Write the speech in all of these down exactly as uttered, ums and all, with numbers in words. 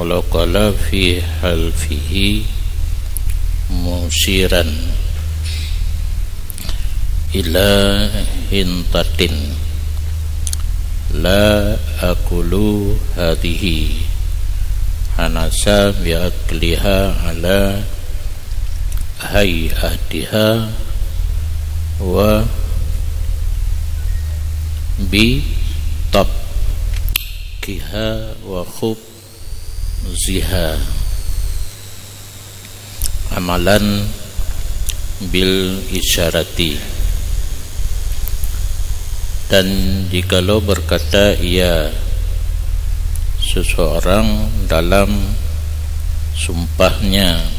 Qalaqala fi halfihi musyiran ila hintatin, la akulu hadhihi, hanasa bi akliha ala hayatiha wa bi tabkiha wa khubziha, amalan bil isyarati. Dan jikalau berkata ia seseorang dalam sumpahnya,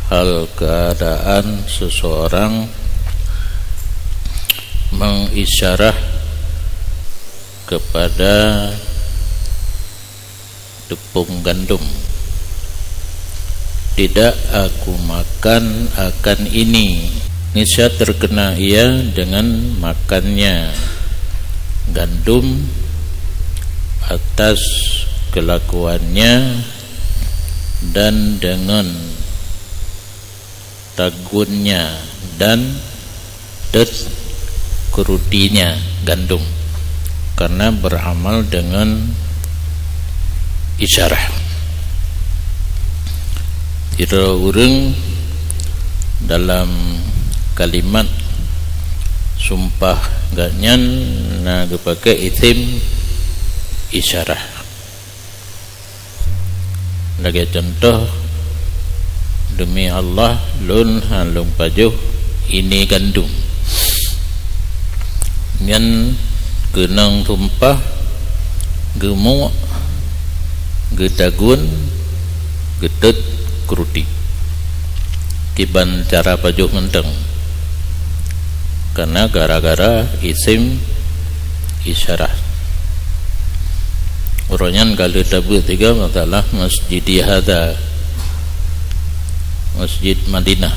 hal keadaan seseorang mengisyarah kepada tepung gandum, "Tidak aku makan akan ini." Niscaya terkena ia dengan makannya gandum atas kelakuannya dan dengan tagunnya dan tet kerutinya gandum, karena beramal dengan isyarah. Sidroe ureuëng dalam kalimat sumpah gobnyan na geupakai isim isyarah. Lagée contoh, "Demi Allah, lôn hana lôn pajoh ini gandum." Nyan keunong sumpah, geumuek, geutagun, geutot kruti. Kiban cara pajoh mantong. Karena gara-gara isim isyarah. Uroe nyan ka lheueh tabeuet tiga masalah masjidi hadza, Masjid Madinah,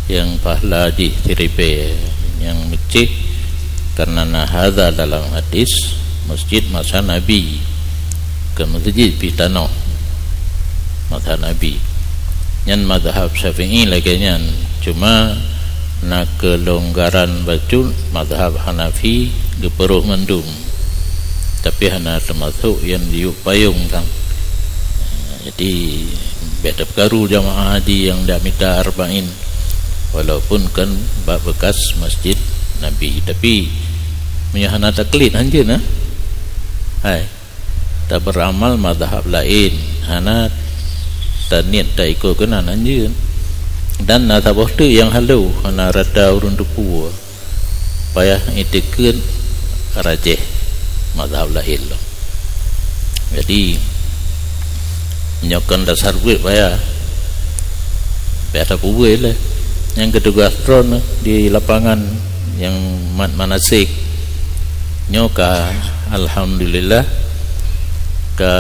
nyang pahala jih siribée, nyang meucéh karena na hadza dalam hadis, masjid masa Nabi, bukan masjid pih tanoh masa Nabi. Nyan mazhab Syafi'i lagée nyan, cuma na keulonggaran bacut mazhab Hanafi geupeurôh mandum, tapi hana teumasok nyang jiyueb payong sang. Jadi, bék tapeukaru jamaah haji nyang dak mita arba'in, walaupun kon bak bekas masjid Nabi, tapi meunyoe hana taklid hanjeut na. Hai. Taberamal mazhab laén, hana taniet taikot keunan hanjeut. Dan na saboh teuk nyang halo, hana rata ureuëng teupeue, payah itikeuet rajih mazhab laén lom. Jadi, nyoe kon dasar buet payah. Payah tapubuet lé. Nyang keutugas droeneuh di lapangan nyang mat manasik. Nyoe ka, alhamdulillah, ka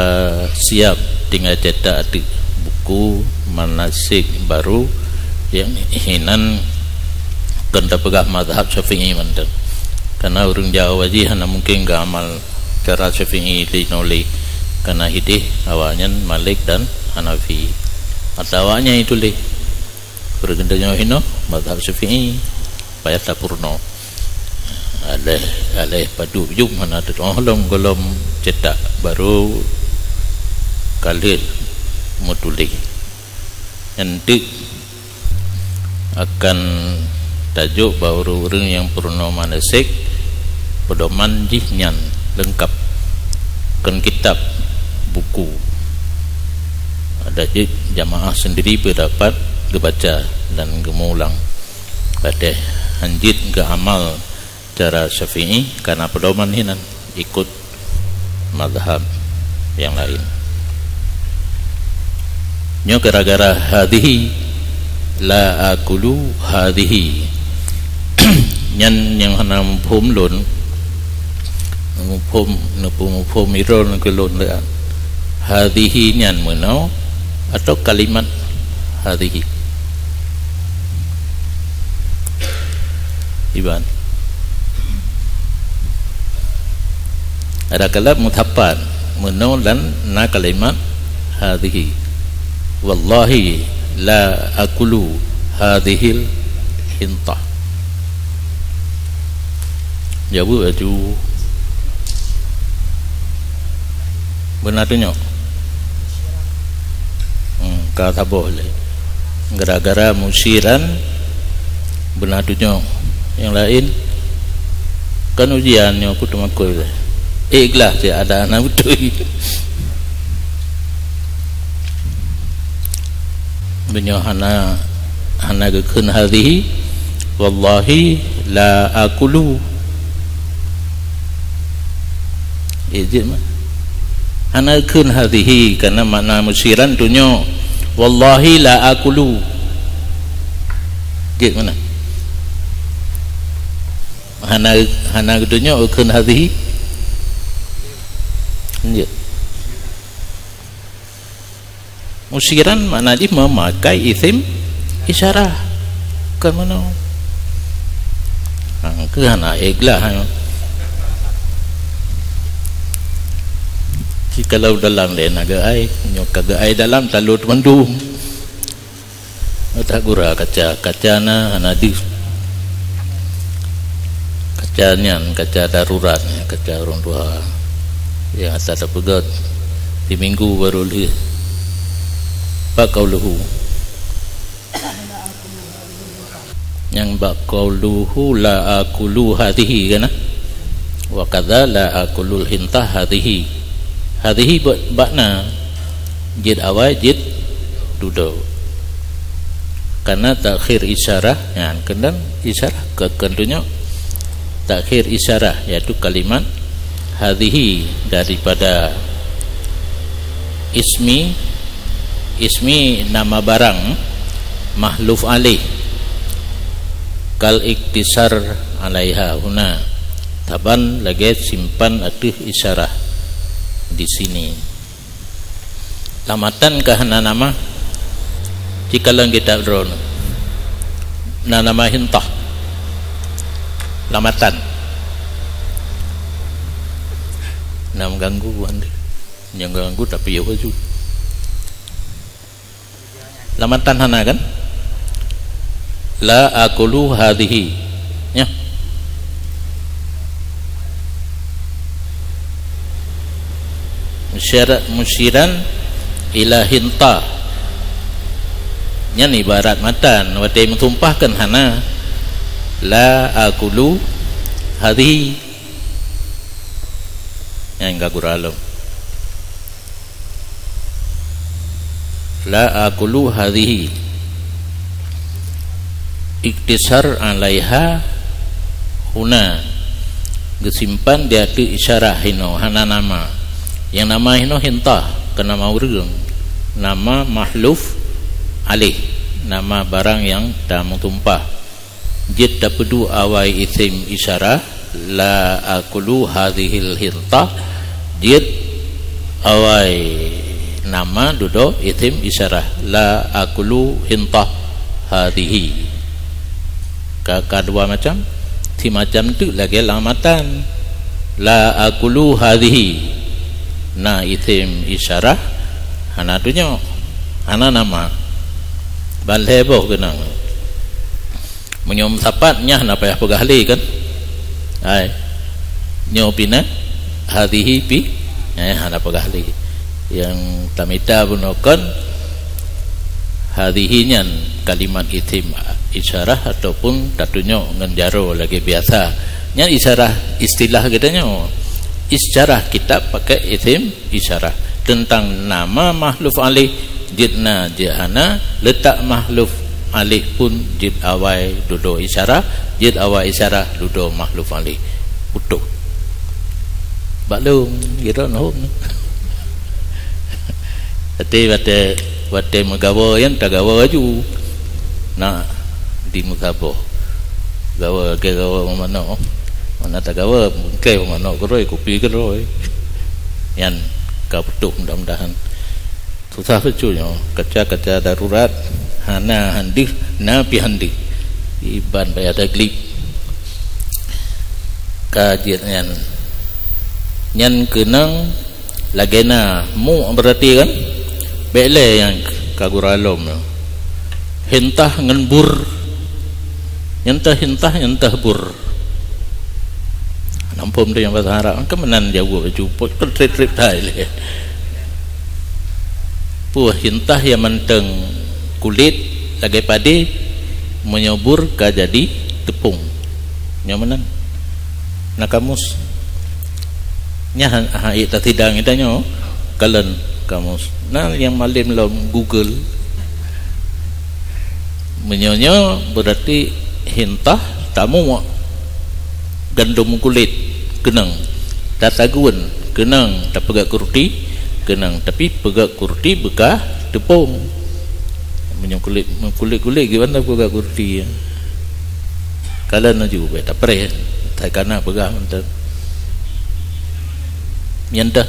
siap tinggai cetak ateueh buku manasik baru nyang hinan kon tapeugah mazhab Syafi'i mantong. Karena ureuëng Jawa jih hana mungken geuamal cara Syafi'i linoe lé, karena hideh awaknyan Malik dan Hanafi. Atawa awaknyan ituléh. Ureuëng geutanyoe hinoe mazhab Syafi'i payah tapeurunoe. Aléh, aléh padub jum hana teutuoh lom gohlom cetak baru ka lheueh meutuléh. Nyan teuk akan tajok bak ureuëng-ureuëng nyang peurunoe manasik, peudoman jih nyan leungkab, kon kitab, buku. Adak jeuet jamaah sendiri peudapat geubaca dan geumulang. Watée hanjeuet geuamal cara Syafi'i, kana peudoman hinan ikot mazhab nyang laén. Nyoe gara-gara hadhihi, la akulu hadhihi. Nyan nyang hana muphom lôn, muphom, neupeumuphom droeneuh keu lôn lé. Hadhihi nyan meunoe atau kalimat hadhihi? Iban. Ada kalam mutapat meunoe dan na kalimat hadhihi. Wallahi la akulu hadhihil hintah. Jaweueb laju. Beuna tunyok. Hmm, ka saboh lé. Gara-gara musyiran beuna tunyok. Nyang laén kan ujian nyoe, peue teumakoi lé. Ikhlas cit ada na beutôi. Meunyoe hana, hana geukheun hadhihi, wallahi la akulu. Eh, jeuet mah. Hana geukheun hadhihi, karena makna musyiran tunyok, wallahi la akulu. Jeuet meunan. Hana, hana geutunyok geukheun hadhihi. Jeuet. Musyiran makna jih memakai isim isyarah. Bukan meunoe. Ha, keu hana ikhlas. Jikalau dalam lé na geuai, nyoe ka geuai dalam, talo teumandum. Letak gura kaca, kaca na hana deuh. Kaca nyan, kaca darurat, kaca ureuëng tuha. Nyang asa tapeugöt, di minggu baru lheueh. Bak qauluhu. Nyang bak qauluhu la akulu hadhihi kan? Wa kadza la akulul hintah hadhihi. Hadhihi ba-, bak na. Jeuet awai, jeuet dudoe. Karena takhir isyarah, nyan keunan isyarah ke, keutunyok takhir isyarah, yaitu kalimat hadhihi daripada ismi, ismi nama barang mahluf alaih, kal iktisar alaiha huna, saban lagée simpan ateueh isyarah di sini. Lamatan ka hana nama, cikalon kitab droeneuh. Na nama hintah. Lamatan. Na mengganggu, hana. Nyang ganggu tapi ya baju. Lamatan hana kan? La akulu hadhihi. Ya. Musyara-, musyiran ila hinta. Nyan ibarat matan, watée meusumpah kan hana. La akulu hadhihi. Nyan ka gura lom. La akulu hadhihi. Iktisar alaiha huna. Geusimpan di ateueh isyarah hinoe, hana nama. Nyang nama hinoe hinta, keu nama ureuëng. Nama mahluf alaih, nama barang nyang tameutumpah. Jeuet tapeuduek awai isim isyarah, la akulu hadhihil hintah. Jeuet awai nama dudoe isim isyarah, la akulu hintah hadhihi. Ka, ka dua macam, si macam teuk lagée lamatan. La akulu hadhihi. Na isim isyarah, hana tunyok, hana nama. Ban lhée boh keunong. Meunyoe meusapat, nyan hana payah peugah lé kan? Hai. Nyoe pih na, hadhihi pih, eh, hana peugah lé. Nyang tamita bunoe kon, hadhihi nyan kalimat isim isyarah ataupun tatunyok ngon jaroe lagée biasa. Nyan isyarah istilah geutanyoe. Isyarah kitab pakai isim isyarah teuntang nama mahluf alaih, jeuet na jeuet hana, leutak mahluf alaih pun jeuet awai dudoe isyarah, jeuet awai isyarah dudoe mahluf alaih. Putôh. Bak lôn, geuron hom. Tapi watée, watée meugawa nyan tagawa laju. Na di meusaboh. Gawa, gawa manok. Mana tagawa, bungkée manok keurôi, kupi keurôi. Nyan ka putôh mudah-mudahan. Susah beutôi nyoe, kaca-kaca darurat, hana han deuh, na pih han deuh. Iban payah taglib. Ka jeuet nyan. Nyan keunong lagée na mu berarti kan? Bék lé nyang ka gura lom nyoe. Hintah ngon bur. Nyang teuh hintah, nyang teuh bur. Nampôm teuh nyang bahasa Arab, kan meunan jaweueb, cupot kan trép-trép thai lé. Peue hintah nyang mantong kulét lagée padé, meunyoe bur ka jadi teupông. Nyoe meunan. Na kamus. Nyan han, han ék tasidang geutanyoe, kalon kamus. Na nyang malém lom Google. Meunyoe nyoe, beurati hintah tamuek gandom kulét keunong, tatagun keunong, tapeugét keu ruti keunong, tapi peugét keu ruti beukah teupông. Meunyoe kulét, kulét-kulét gimana peugét keu ruti, ya? Kalon laju, bék tapreh, takana peugah mantong. Nyan teuh.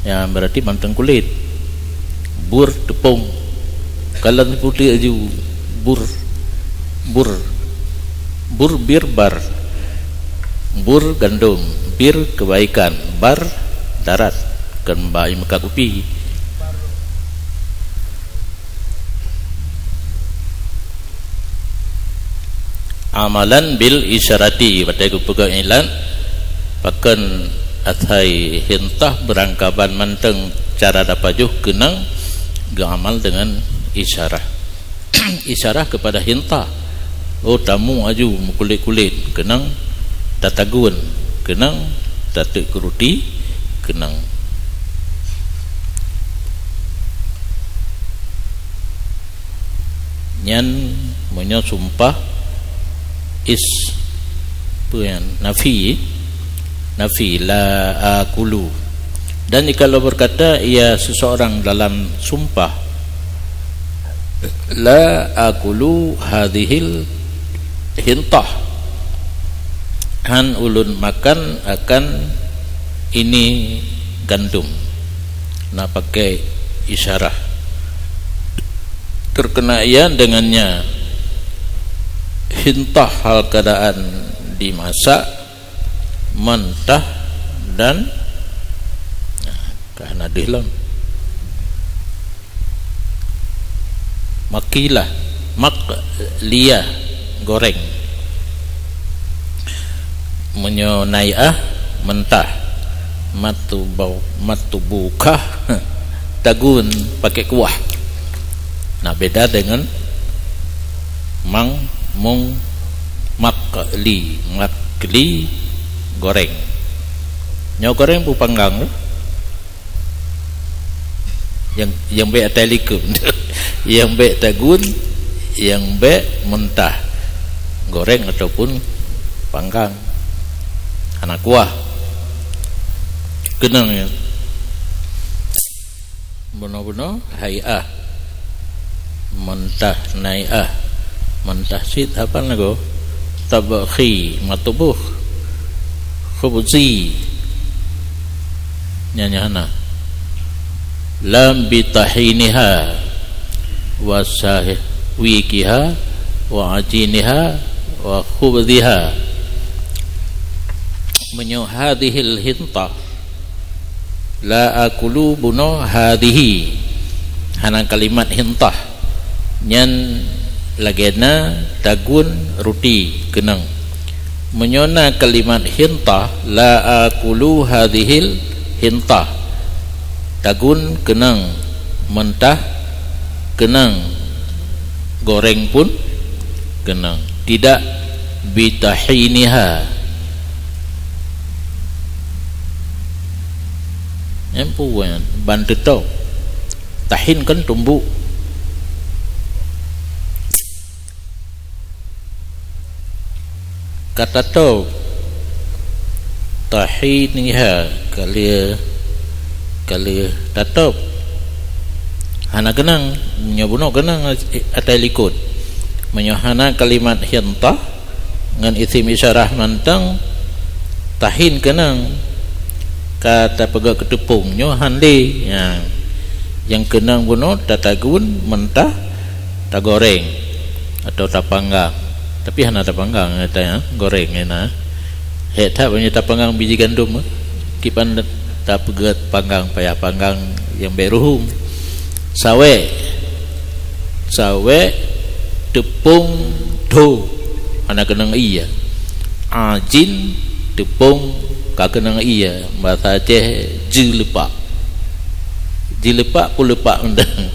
Ya, berarti mantong kulét. Bur teupông. Kalon putéh laju. Bur. Bur. Bur bir bar. Bur gandom. Bir kebaikan. Bar darat. Kon bai meukat kupi. Amalan bil isyarati, watée geupeugah ilat, pakon asai hintah beurangkaban mantong cara tapajoh keunong geuamal deungon isyarah. Isyarah kepada hintah. Oh, tamu aju meukulét-kulét keunong, tatagun keunong, tateuk keu ruti keunong. Nyan meunyoe sumpah is-, peue nyan, nafi, nafi, la akulu. Dan jikalau berkata ia seseorang dalam sumpah, "La akulu hadhil hintah," han ulôn makan akan ini gandum. Na pakai isyarah. Terkena ia dengannya hintah hal keadaan dimasak, mentah dan, nah, ka hana deuh lom. Makilah, makliyah, goreng. Meunyoe nai'ah, mentah. Matubau-, matubukah, tagun pakai kuah. Nah, beda dengan mang, mung, makli, makli, goreng. Nyoe goreng peue panggang tu? Nyang, nyang bék atai likot. Nyang bék tagun, nyang bék mentah. Goreng ataupun panggang. Hana kuah. Keunong nyan. Bunoe-bunoe hai'ah. Mentah nai'ah. Mentah cit hafal lagoe. Tabkhi, matubukh. Khubzi. Nyan, nyan hana. Lam bitahiniha wa sahwikiha wa ajiniha wa khubziha. Meunyoe hadhil hintah, la akulu bunoe hadhihi, hana kalimat hintah. Nyan lagée na tagun ruti keunong. Meunyoe na kalimat hintah, la akulu hadhil hintah. Tagun keunong, mentah keunong, goreng pun keunong. Tidak bitahiniha. Nyan peue nyan? Ban teutôb. Tahin kan tumbuk. Ka tatôb. Tahiniha, ka lheueh, ka lheueh tatôb. Hana keunong, meunyoe bunoe keunong atai likot. Meunyoe hana kalimat hintah, ngon isim isyarah mantong, tahin keunong ka tapeugah keu teupông nyoe han lé. Nya, nyang keunong bunoe tatagun, mentah, tagoreng atau tapanggang. Tapi hana tapanggang, gata, ya, goreng, ya, na. Hék that meunyoe tapanggang biji gandum, eh. Kiban tapeugah panggang, payah panggang nyang bék ruhueng. Sawek. Sawek teupông tho, hana keunong ie. Ajin teupông ka keunong ie, basa Aceh jeuleupak. Jeuleupak, peuleupak mantong.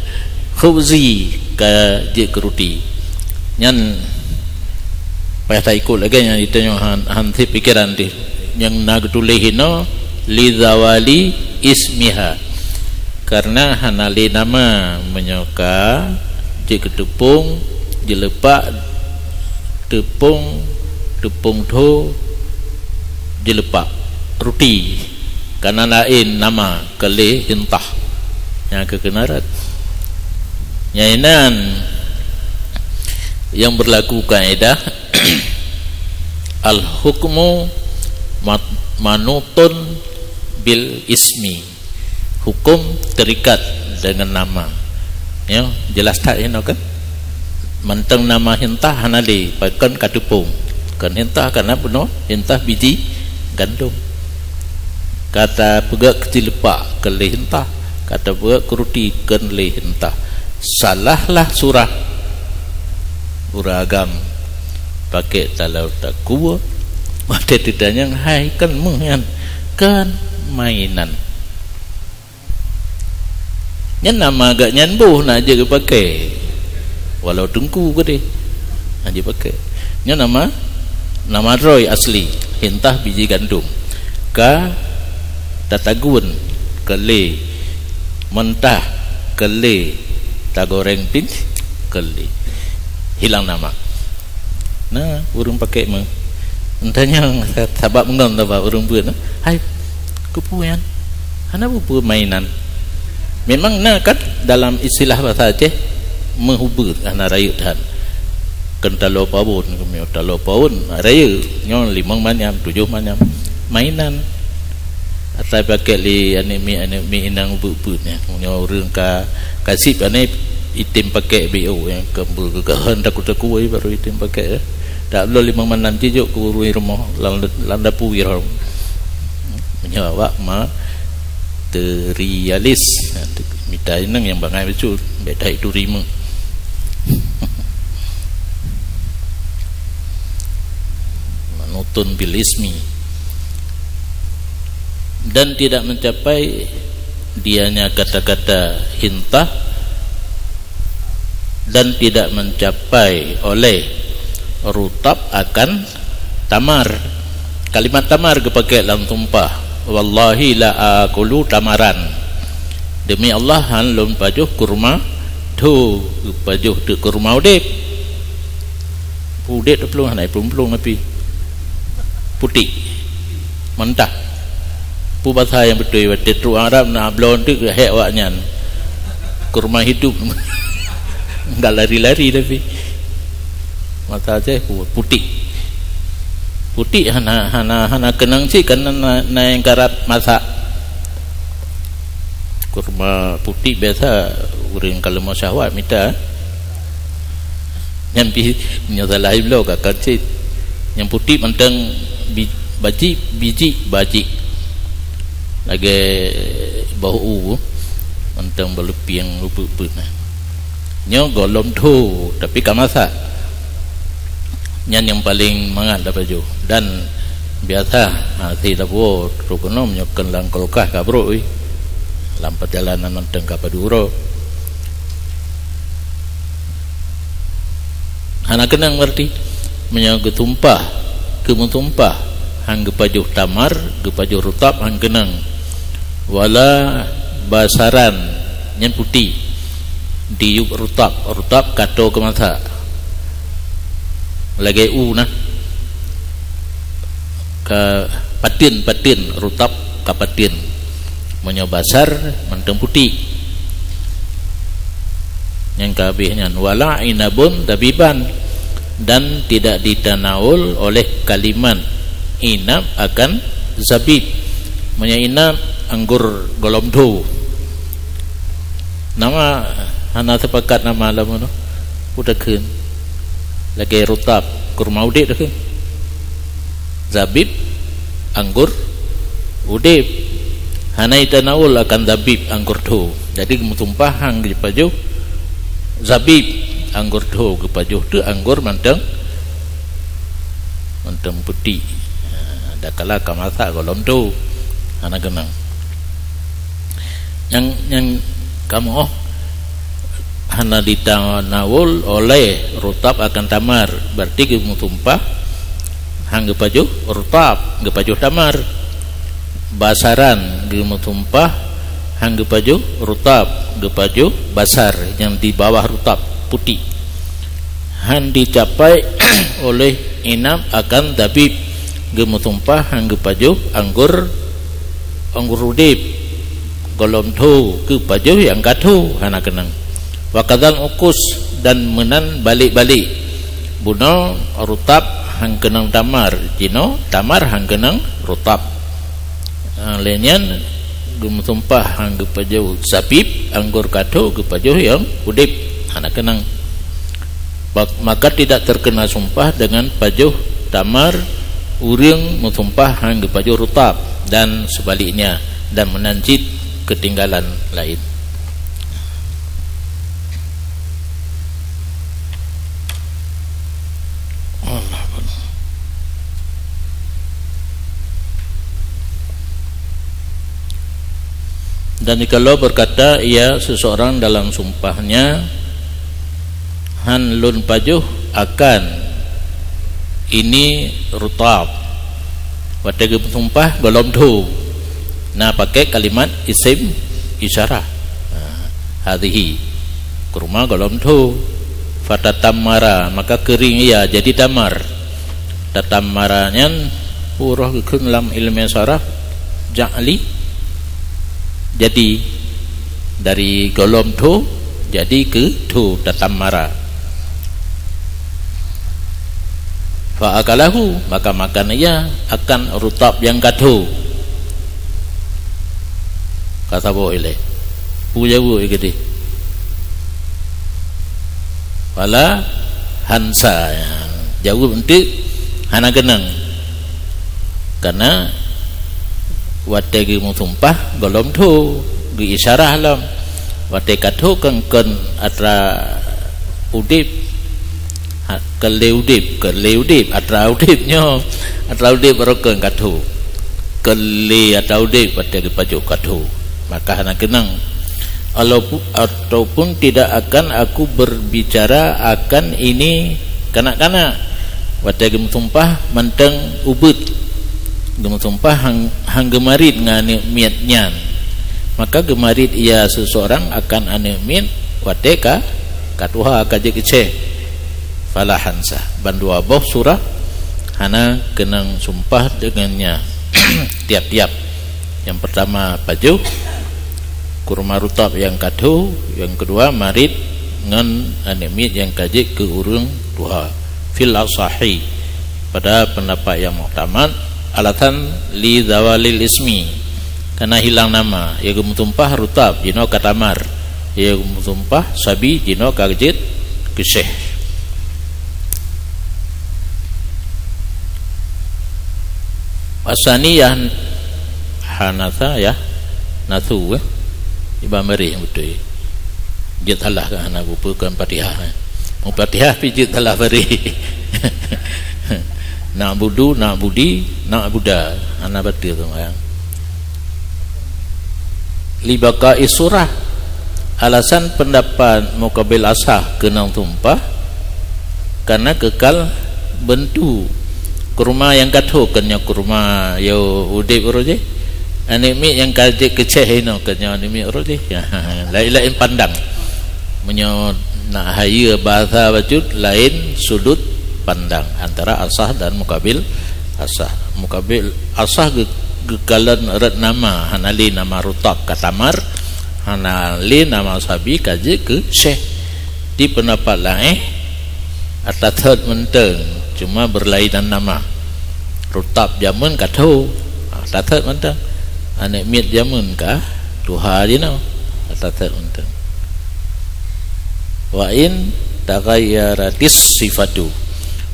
Khubzi ka jeuet keu ruti. Nyan payah taikot lagèe nyan, ita nyoe han, han sép pikeran deh. Nyang na geutuléh inoe, li zawali ismiha. Karena hana lé nama, meunyoe ka jeuet keu teupông, jeuleupak, teupông, teupông tho, jeuleupak, ruti. Ka na laén nama, ka lé hintah. Nyang keu keunarat. Nyan inan yang berlaku kaidah al-hukmu mat-, manutun bil ismi. Hukum terikat dengan nama. Ya, jelas that inoe kan? Mantong nama hintah hana lé, pakon ka teupông. Kon hintah kana bunoe, hintah biji gandum. Ka tapeugöt keu jeuleupak kon lé hintah, ka tapeugöt keu ruti kon lé hintah. Salahlah surah. Ureueng agam pakék taloe takue, watèe teutanyong hai kon méuh nyan, kon mainan. Nyan nama geuh nyan boh na jeuet geupaké. Walau teungku keudeh na jeuet paké. Nyan nama, nama droe asli, hintah biji gandum. Ka tatagun kon lé, mentah kon lé, tagoreng pih kon lé. Hilang nama. Nah, ureueng pakék meuh. Entanyong sa-, sabab ngon saba ureueng beuet, nah. Hai, keupeue nyan? Hana peue-peue mainan. Memang na kan dalam istilah basa Aceh, meuh ubeut hana rayeuk that. Kon taloe pawon, keumeunyoe taloe pawon rayeuk, nyoe limong manyam, tujoh manyam. Mainan. Asai pakék lé aneuk miet, aneuk miet inong ubeut-ubeut nyan. Meunyoe ureueng ka, ka sip aneuk item pakék B O nyan, ka beugeugahan takue-takue baru item pakék, eh. Tak bloe limong manyam jijok keu ureueng rumoh lam, lam dapu irom. Meunyoe awak materialis, mita inong nyang bangai bacut, bèk that turi meuh. Manutun bil ismi. Dan tidak mencapai dianya kata-kata hintah, dan tidak mencapai oleh rutab akan tamar. Kalimat tamar geupakék lam sumpah, "Wallahi la akulu tamaran." Demi Allah, han lôn pajoh kurma tho, geupajoh teuk kurma udép. Udép teuplueng hana iplueng-plueng api. Putik. Mentah. Peue basa nyang beutôi, watèe trok Arab na bloe teuk hék awaknyan. Kurma hidup. Enggak lari-lari tapi. Masa Aceh pu-, putik. Putik hana, hana, hana keunong cit kan na, na, na nyang karab masak. Kurma putik biasa ureueng ka leumo syahwat mita. Nyan pih nyoe salah ibloe ka kan cit. Nyang putik mantong bi-, bajik, bijik, bajik. Lagèe boh u, mantong baleupieng ubeut-ubeut nah. Nyoe gohlom tho, tapi ka masak. Nyan nyang paleng mangat tapajoh. Dan biasa, ha, si tapuwoe trok keunoe meunyoe kon lam kulkas ka brok, ui. Lam peujalanan mantong ka padum uroe. Hana keunong berarti. Meunyoe geusumpah, geumeusumpah, han geupajoh tamar, geupajoh rutab, han keunong. Wala basaran, nyan putik. Diyub rutab, rutab kato keumasak. Lagèe u nah. Ka pateuen, pateuen, rutab ka pateuen. Meunyoe basar, mantong putik. Nyang ka habéh nyan, wala inabun zabiban, dan tidak ditanawul oleh kalimat inab akan zabib. Meunyoe inab, anggor gohlom tho. Nama hana sepakat nama lam nyoe. Utakheun. Lagèe rutab, kurma udép takheun. Zabib, anggor udép. Hana itanawul akan zabib, anggor tho. Jadi geumeusumpah han geupajoh zabib, anggor tho, geupajoh teuk anggor mantong, mantong putéh. Ha, dakala ka masak gohlom tho, hana keunong. Nyang, nyang kamoe hana ditanawul oleh rutab akan tamar, berarti geumeusumpah han geupajoh rutab, geupajoh tamar. Basaran geumeusumpah han geupajoh rutab, geupajoh basar nyang di bawah rutab putéh. Han dicapai oleh inab akan zabib, geumeusumpah han geupajoh anggor, anggor udeb, gohlom tho, geupajoh nyang ka tho, hana keunong. Wa kadzal ukus, dan meunan balek-balek. Bunoe rutab han keunong tamar, jinoe tamar han keunong rutab. Ha, lé nyan geumeusumpah han geupajoh zabib, anggor ka tho geupajoh nyang udeb, hana keunong. Bak-, maka tidak terkena sumpah dengan pajoh tamar ureuëng meusumpah han geupajoh rutab, dan sebaliknya, dan meunan cit keutinggalan laén. Dan jikalau berkata ia seseorang dalam sumpahnya, "Han lôn pajoh akan ini rutab," watée geumeusumpah gohlom tho, na pakai kalimat isim isyarah. Ha, hadhihi, kurma gohlom tho. Fatatammara, maka keuring ia jadi tamar. Tatammara nyan uroh geukheun lam ileumé saraf ja'li, jadi, dari gohlom tho jadi keu tho, tatammara. Fa akalahu, maka makan ia akan rutab nyang ka tho. Ka saboh ilée. Peue jaweueb geuh deh? Wala hansa. Jaweueb eunteuk hana keunong. Karena watée geumeusumpah gohlom tho, geuisyarah lom. Watée ka tho kon, kon atra udeb. Ha, kon lé udeb, kon lé udeb, atra udeb nyoe. Atra udeb baroe kon ka tho. Kon lé atra udeb watée geupajoh ka tho. Maka hana keunong. Alaupu-, ataupun tidak akan aku berbicara akan ini kanak-kanak. Watée geumeusumpah mantong ubeut. Geumeusumpah han, han geumarit ngon aneuëk miet nyan. Maka geumarit ia seseorang akan aneuëk miet watée ka, ka tuha, ka jeuet keu céh. Fala hansa. Bandua boh surah hana keunong sumpah dengannya. Tiap-tiap. Nyang pertama pajoh kurma rutab nyang ka tho, nyang keudua marit ngon aneuëk miet nyang ka jeuet keu ureuëng tuha. Fil asahi, pada pendapat yang muktamad, alasan li zawalil ismi, karena hilang nama, ia geumeusumpah rutab, jinoe ka tamar, ia geumeusumpah sabi, jinoe ka jeuet keu céh. Asaniyah hanasa ya, nasu, eh. Iban meurih beutôi. Jeuet salah kan hana bupeue kan Fatihah, eh. Mau Fatihah pi jeuet salah meurih. Na'budu, na'budi, na'buda. Hana batul tu kan. Li baqa'i surah. Alasan pendapat muqabil asah keunong sumpah, karena kekal beuntu. Kurma nyang ka tho keunyoe kurma yo udeb uroe jih. Aneuëk miet nyang ka jeuet keu céh inoe keunyoe aneuëk miet uroe jih. Laén-laén pandang. Meunyoe nak hayeue bahasa bacut, laén sudut pandang antara asah dan muqabil asah. Muqabil asah geu-, geukalon rot nama, hana lé nama rutab ka tamar, hana lé nama sabi ka jeuet keu céh. Di pendapat laén, atra thot mantong, cuma berlainan nama. Rutab jameun ka tho, atra thot mantong. Aneuëk miet jameun ka tuha jinoe, atra thot mantong. Wa in taghayyaratis sifatu,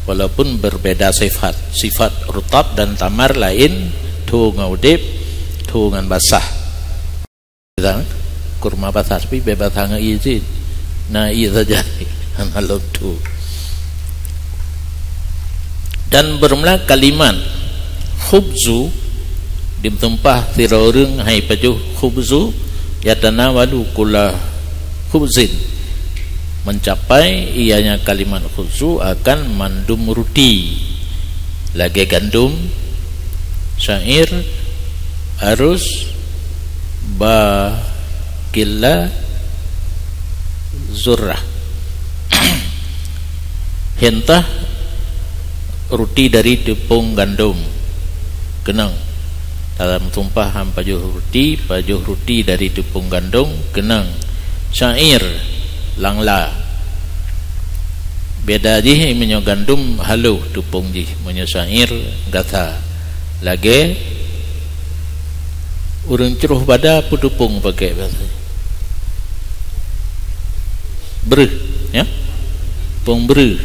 walaupun berbeda sifat. Sifat rutab dan tamar laén, tho ngon udeb, tho ngon basah. Gitu. Kurma basah, tapi bèk basah ngon ié cit. Na ié saja. Hana lom tu. Dan beureumeula kalimat khubzu, dimeutumpah sidroe ureueng hai pajoh khubzu, yatanawalu kulla khubzin, mencapai ianya kalimat khubzu akan mandum ruti, lagèe gandom, syair, aruz, baqila, zurrah. Hintah ruti dari teupông gandom. Keunong. Dalam sumpah han pajoh ruti, pajoh ruti dari teupông gandom, keunong. Syair, langla. Beda jih meunyoe gandom haloh teupông jih, meunyoe syair gasa. Lagèe ureueng croh bada peuteupông pakai bahasa. Breuh, ya. Pông breuh.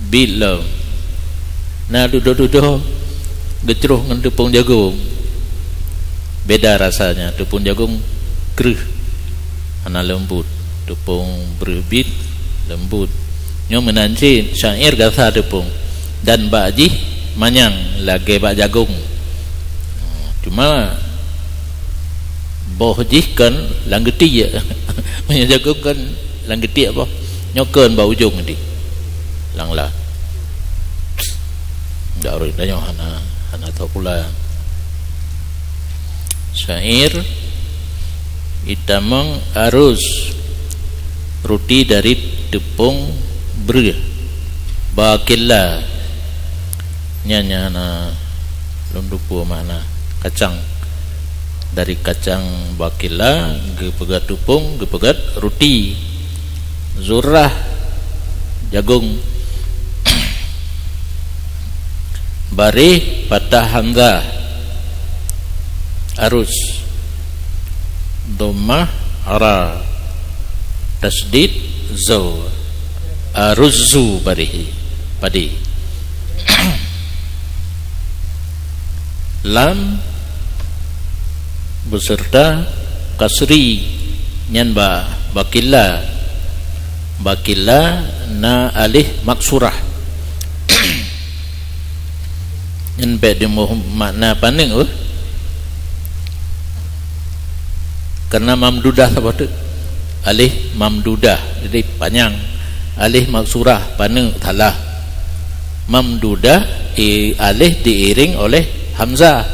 Bit lom. Na dudoe-dudoe geucroh ngon teupông jagong. Beda rasanya, teupông jagong kreueh, hana leumbut. Teupông breuh bit leumbut. Nyoe meunan cit, syair gasa teupông dan bak jih manyang lagèe bak jagong. Cuma boh jih kon lam geutiek. Meunyoe jagong kon lam geutiek boh. Nyoe kon bak ujong di. Langla. Dak ureueng tanyoe hana, hana tho pula. Syair, itamong aruz, ruti dari teupông breuh, baqila. Nyan, nyan hana lôn teupeue makna kacang. Dari kacang baqila geupeugöt teupông, geupeugöt ruti. Zurrah, jagong. Barih, fathah hamzah, aruz, dhammah ra, tasydid za. Aruzzu barih, padé. Lam beserta kasri, nyan ba, baqila. Baqila na alif maksurah. Nyan bèk diboh makna paneuk, eh. Karena mamdudah saboh teuk. Alif mamdudah, jadi panyang. Alif maksurah, paneuk, salah. Mamdudah, i-, alif diiring oleh hamzah.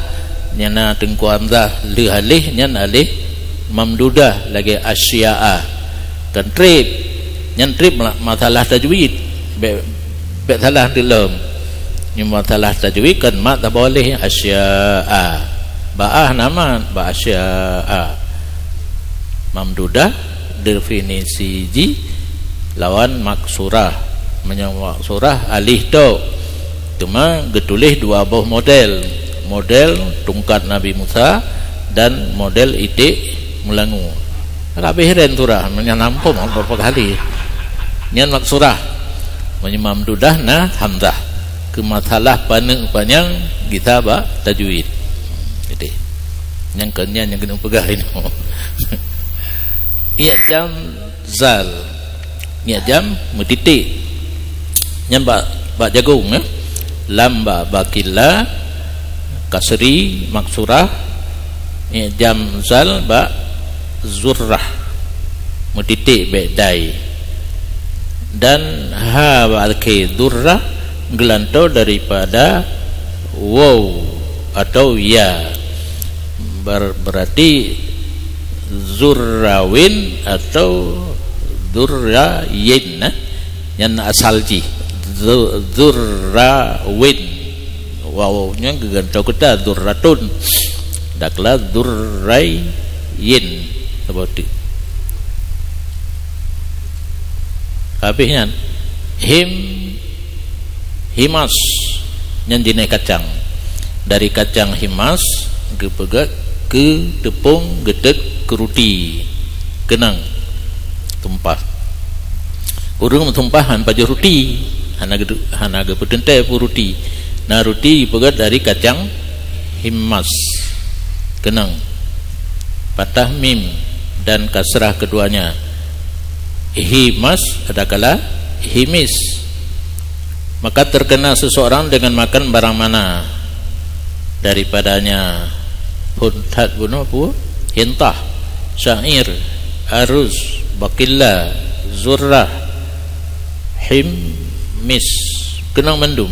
Nyan na teungku hamzah, lheueh alif, nyan alif mamdudah, lagèe asya'a. Kan treb. Nyan treb ma-, masalah tajwid. Bèk, bèk salah teuk lom. Nyoe masalah tajwid kan mat taboh alif, asya'a. Ba'ah na mat, ba asya'a. Mamdudah, definisi jih lawan maksurah. Meunyoe maksurah alif tok. Teuma geutuléh dua boh model. Model tungkat Nabi Musa dan model iték meulangue. Ka habéh ren surah, meunyan ampôn, berapa kali. Nyan maksurah. Meunyoe mamdudah na hamzah. Keu masalah paneuk panyang gisa bak tajwid. Jadi, nyang keu nyan nyang keuneuk peugah inoe. I'jam zal. I'jam meutiték. Nyan bak, bak jagong, eh. Lam bak baqila, kasri, maksurah, i'jam zal bak zurrah, meutiték bèk dai. Dan ha bak akhé zurrah geulantoe daripada waw atau ya. Ber-, berarti zurrawin atau zurrayin, eh? Nyan asal jih. Zu-, zurrawin. Waw nyan geugantoe keu ta, zurratun. Dakla zurrayin. Saboh teuk. Habéh nyan. Him, himas. Nyan jinéh kacang. Dari kacang himas, geupeugöt keu teupông geuteuk keu ruti. Keunong. Tumpah. Ureueng meutumpah han pajoh ruti, hana geu-, hana geupeuteuntèe peue ruti. Na ruti jipeugöt dari kacang himas. Keunong. Fathah mim dan kasrah keduanya. Himas adakala himis. Maka terkena seseorang dengan makan barang mana daripadanya, phon that bunoe peue, hintah, syair, aruz, bakilla, zurrah, himis, keunong mandum.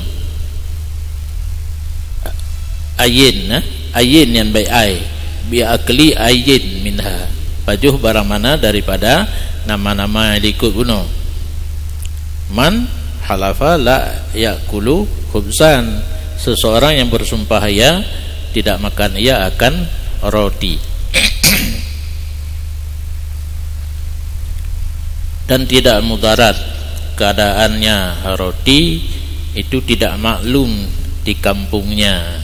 Ayin, eh? Ayin nyan baik ai. Bi akli ayin minha. Pajoh barang mana daripada nama-nama yang diikut bunoe. Man halafa la yakulu khubzan. Seseorang yang bersumpah ia tidak makan ia akan roti. Dan tidak mudarat keadaannya, roti itu tidak maklum di kampungnya.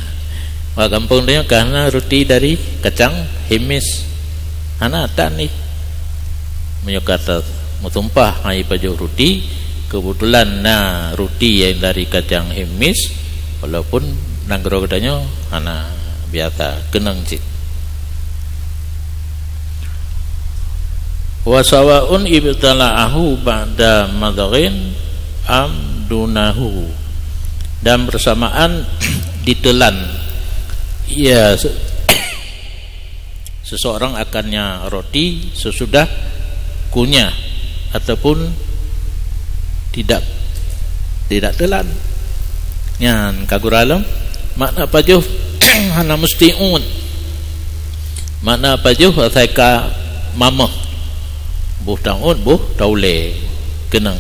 Bak gampông tanyoe ka na roti dari kacang himis. Hana tan nih. Meunyoe ka tameusumpah hai pajoh roti, kebetulan na roti yang dari kacang himis, walaupun nanggroe geutanyoe hana biasa, keunong cit. Wa sawaun ibtala'ahu ba'da madghin am dunahu. Dan bersamaan ditelan ia se-, seseorang akannya roti sesudah kunyah ataupun tidak, tidak telan. Nyan ka gura lom. Makna pajoh hana meusti uet. Makna pajoh asai ka mamah. Boh taun, boh taulée keunong.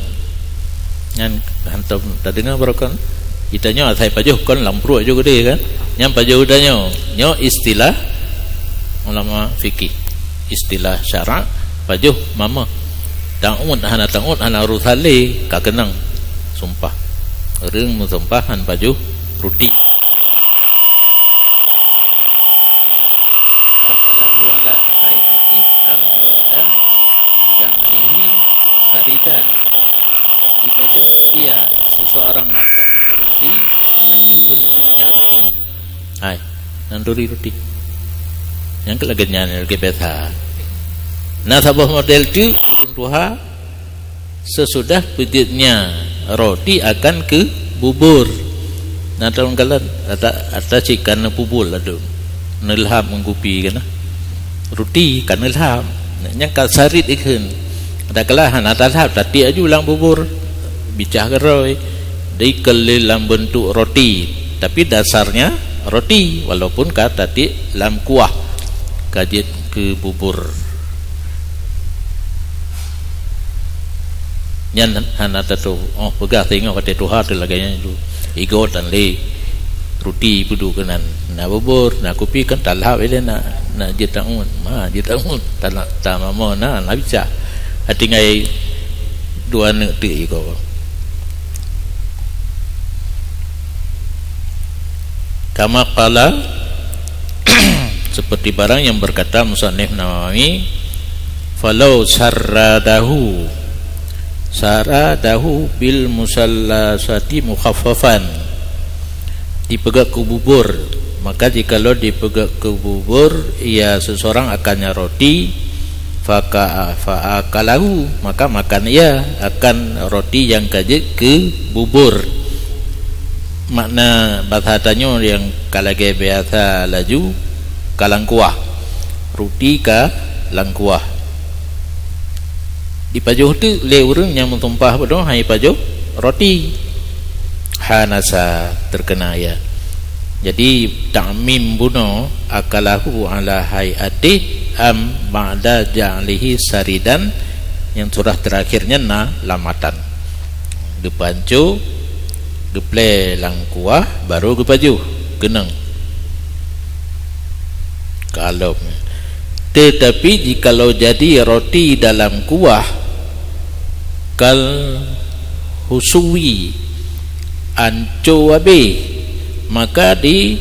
Nyan hantom tadeungoe baroe kan. Geutanyoe asai pajoh kon lam pruet ju geude kan. Nyan pajoh geutanyoe. Nyoe istilah ulama fikih. Istilah syarak, pajoh mamah. Taun hana taun, hana urusan lé, ka keunong sumpah. Ureuëng meusumpah han pajoh roti. Akalahu ala hay'ati am ba'da ja'lihi saridan. Dipajoh ia seseorang akan roti, hanya bentuknya roti. Hai, nanduri roti. Nyang keu lagée nyan lagée biasa. Na saboh model teuk ureuëng tuha, sesudah peujeuetnya roti akan keu bubur. Na takalon ata, ata cit ka neupubul ladom. Neulhab ngon kupi kana. Roti ka neulhab. Nyang ka sarit ikheun. Ata kala hana talhab, tatiek aju lam bubur. Bicah keurôi. Dikeulil lam bentuk roti. Tapi dasarnya roti, walaupun ka tatiek lam kuah. Ka jeuet keu bubur. Nyan hana tatuh. Oh, peugah teuingat watée tuha teu lagée nyan ju. Igoe tan lé. Ruti peuduek keunan. Na bubur, na kupi kan talhab ilée na, na jeuet taun. Ma jeuet taun. Tana, tamamo na, na bisa. Atinggai dua neuk teuk igoe. Kama qala, seperti barang yang berkata musannif Nawawi, "Falau sarradahu, sarradahu bil musallasati mukhaffafan." Dipeugét keu bubur, maka jikalau dipeugét keu bubur, ia seseorang akannya roti, faka-, fa akalahu, maka makan ia akan roti nyang ka jeuet keu bubur. Makna basa tanyoe nyang ka lagée biasa laju, ka lam kuah. Ruti ka lam kuah. Dipajoh teuk lé ureuëng nyang meusumpah bunoe hai pajoh roti. Hanasa terkena ia. Jadi, takmim bunoe akalahu ala hay'atih am ba'da ja'lihi saridan, nyang surah terakhir nyan na lam matan. Geupanco, geuplé lam kuah, baru geupajoh, keunong. Kalom. Tetapi jikalau jadi roti dalam kuah, kal huswi, anco abéh, maka di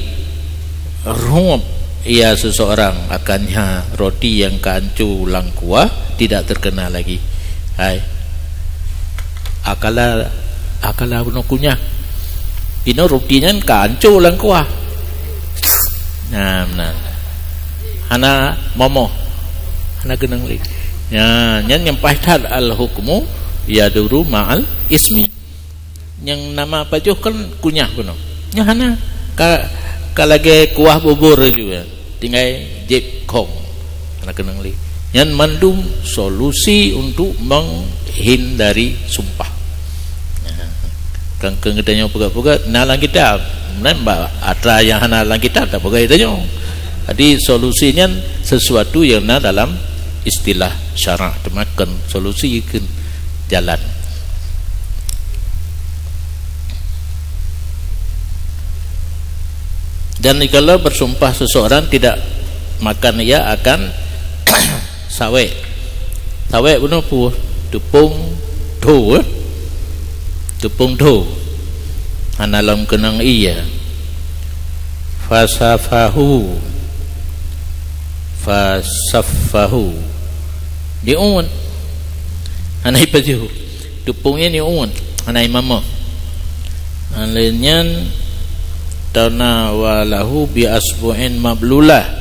ruhup ia seseorang akannya roti nyang ka anco lam kuah tidak terkena lagi. Hai. Akala, akala bunoe kunyah. Inoe roti nyan ka anco lam kuah. Nah, nah. Hana momoh. Hana keunong lé. Nya, nyan nyang paih that, al-hukmu yaduru ma'al ismi. Nyang nama pajoh kan kunyah bunoe. Nyan hana ka, ka lagèe kuah bubur juga. Tinggai jép khong. Hana keunong lé. Nyan mandum solusi untuk menghindari sumpah. Nah, kan keu geutanyoe peugah-peugah na lam kitab. Meunan bak atra nyang hana lam kitab tak peugah geutanyoe. Jadi solusi nyan sesuatu yang na dalam istilah syarak, teuma kon solusi, kon jalan. Dan jikalau bersumpah seseorang tidak makan, ia akan sawek. Sawek bunoe peue? Teupông tho, eh? Teupông tho. Hana lom keunong ie. Fasafahu. Fasafahu. Diuet. Hana ipajoh. Teupông nyan diuet. Hana imamoh. Lheueh nyan tanawalahu bi asbu'in mablulah.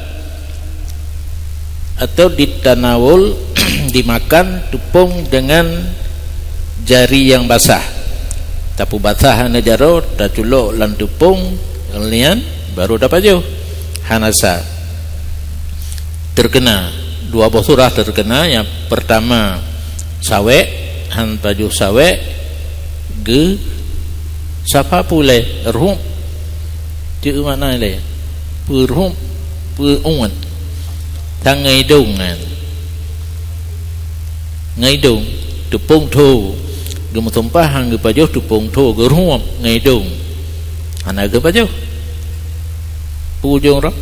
Atau ditanawul, dimakan teupông dengan jari yang basah. Tapeubasah aneuk jaroe, taculok lam teupông, lheueh nyan baru tapajoh. Hana sa. Terkena dua boh surah terkena. Yang pertama sawek, han pajoh sawek, geu safa pulai, rhup. Ceu makna lé, peurhup, peuuet. Tangai dong kan. Ngai dong, teupông tho. Geumeusumpah han geupajoh teupông tho, geurhup ngai dong. Hana geupajoh. Peue ujong rot?